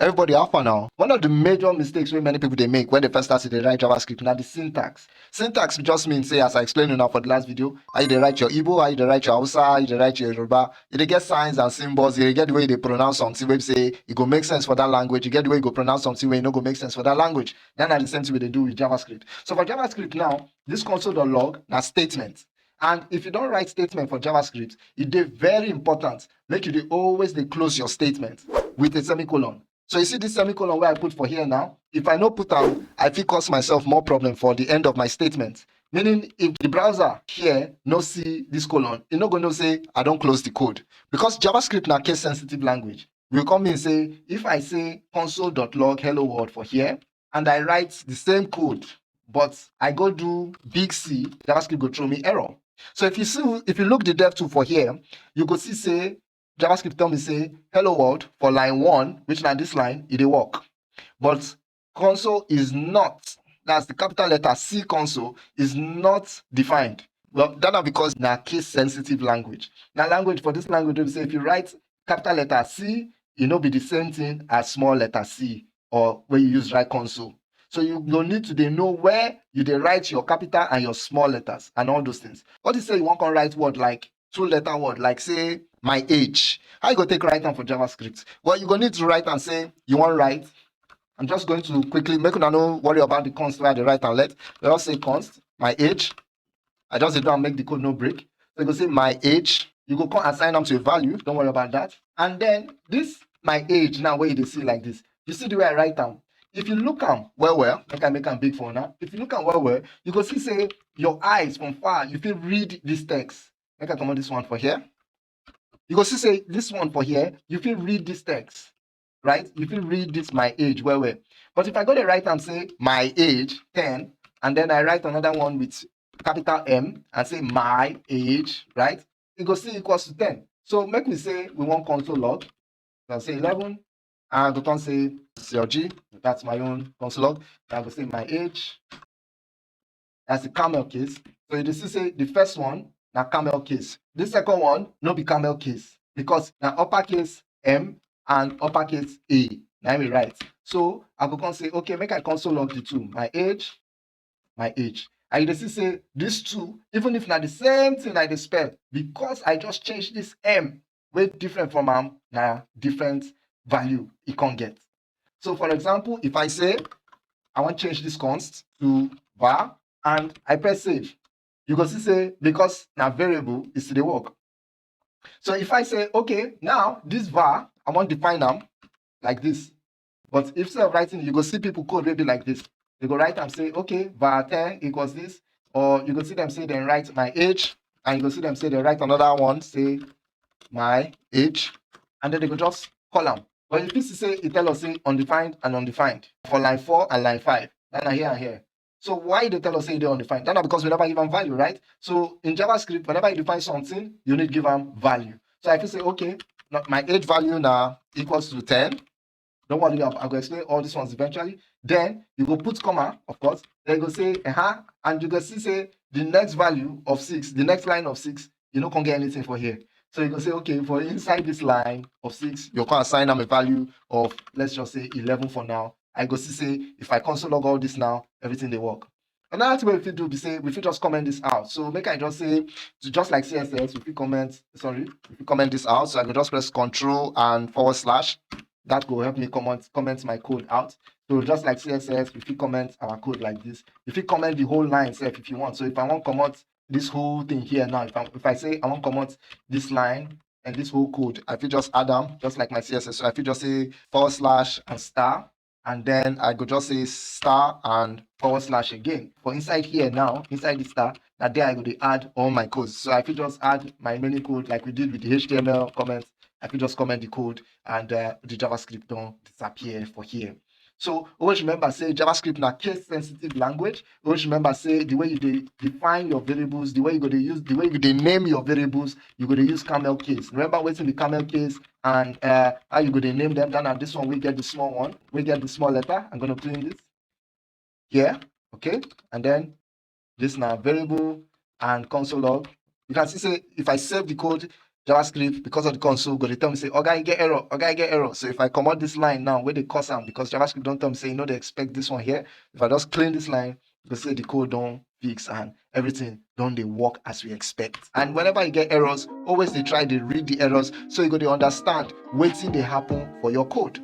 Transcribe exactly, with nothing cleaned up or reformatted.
Everybody, how far now? One of the major mistakes wey many people dey make when they first start to dey write JavaScript na the syntax. Syntax just mean say, as I explained now for the last video, how you dey write your Igbo, how you dey write your Hausa, how you dey write your Yoruba. You dey get signs and symbols, you dey get the way you dey pronounce something wey be say e go make sense for that language, you get the way you go pronounce something wey e no go make sense for that language. That na the same thing we dey do with JavaScript. So for JavaScript now, this console.log na statement. And if you don write statement for JavaScript, e dey very important make you dey always dey close your statement with a semicolon. So you see this semicolon wey I put for here now? If I no put am, I fit cause myself more problem for the end of my statement. Meaning, if the browser here no see this colon, e no go know say I don close the code. Because JavaScript na case sensitive language, e come mean say if I say console.log hello world for here, and I write the same code, but I go do big C, JavaScript go throw me error. So if you see, if you look the dev tool for here, you go see say JavaScript tell me say hello world for line one, which na this line, e dey work. But console is not, that's the capital letter C console, is not defined. Well, that na because na case sensitive language. Na language, for this language, we say if you write capital letter C, e no be the same thing as small letter C or wey you use write console. So you go need to dey know where you dey write your capital and your small letters and all those things. What if say you wan come write word like two letter word, like say my age? How you go take write am for JavaScript? Well, you go need to write am say you wan write. I'm just going to quickly, make una no worry about the const wey I dey write am let. Just say const my age. I just dey do am make the code no break. So you go say my age. You go come assign am to a value. Don't worry about that. And then this my age now, wey you dey see like this, you see the way I write am? If you look am well well, make I make am big for una. If you look am well well, you go see say your eyes from far, you fit read this text. Make I comot this one for here. You go see say this one for here, you fit read this text, right? You fit read this my age well well. But if I go dey write am say my age ten, and then I write another one with capital M and say my age, right? E go still equals to ten. So make we say we wan console log. So I say eleven, and I go come say C L G, that's my own console log. Then I go say my age, that's the camel case. So you dey see say the first one na camel case. The second one no be camel case because na uppercase M and uppercase A na im e write. So I go come say, okay, make I console log the two, my age, my age. And you dey see say these two, even if na the same thing I dey spell, because I just change this M wey different from am, na different value e come get. So for example, if I say I wan change this const to var and I press save, you go see say because na variable, e still dey work. So if I say, okay, now this var, I wan define am like this. But instead of writing, you go see people code wey be like this. They go write am say, okay, var ten equals this, or you go see them say dem write my age, and you go see them say dem write another one, say my age, and then they go just call am. But you fit see say e tell us say undefined and undefined for line four and line five. That na here and here. So why e dey tell us say e dey undefined? That na because we never give am value, right? So in JavaScript, whenever you define something, you need give am value. So I fit say, okay, now my age value na equals to ten. Don't worry, I go explain all these ones eventually. Then you go put comma, of course. Then you go say, uh-huh, and you go see say the next value of six, the next line of six, you no come get anything for here. So you go say, okay, for inside this line of six, you come assign am a value of, let's just say, eleven for now. I go see say if I console log all this now, everything dey work. Another thing we fit do be say we fit just comment this out. So make I just say, to just like C S S, we fit comment, sorry, we fit comment this out. So I go just press control and forward slash. That go help me comment, comment my code out. So just like C S S, we fit comment our code like this. You fit comment the whole line sef if you want. So if I wan comot this whole thing here now, if I, if I say I wan comot this line and this whole code, I fit just add am just like my C S S. So I fit just say forward slash and star, and then I go just say star and forward slash again. For inside here now, inside the star, na there I go dey add all my codes. So I fit just add my remaining code like we did with the H T M L comment. I fit just comment the code, and uh, the JavaScript don disappear for here. So always remember say JavaScript na case sensitive language. Always remember say the way you dey define your variables, the way you go dey use, the way you dey name your variables, you go dey use camel case. Remember wetin be camel case and uh, how you go dey name them. That na this one wey get the small one, wey get the small letter. I'm gonna clean this here, okay? And then this na variable and console log. You can see say if I save the code, JavaScript, because of the console, go dey tell me say, "Oga, you get error. Oga, you get error." So if I comot this line now, wey dey cause am, because JavaScript don tell me say you no dey expect this one here. If I just clean this line, you go see the code don fix and everything don dey work as we expect. And whenever you get errors, always dey try dey read the errors so you go dey understand wetin dey happen for your code.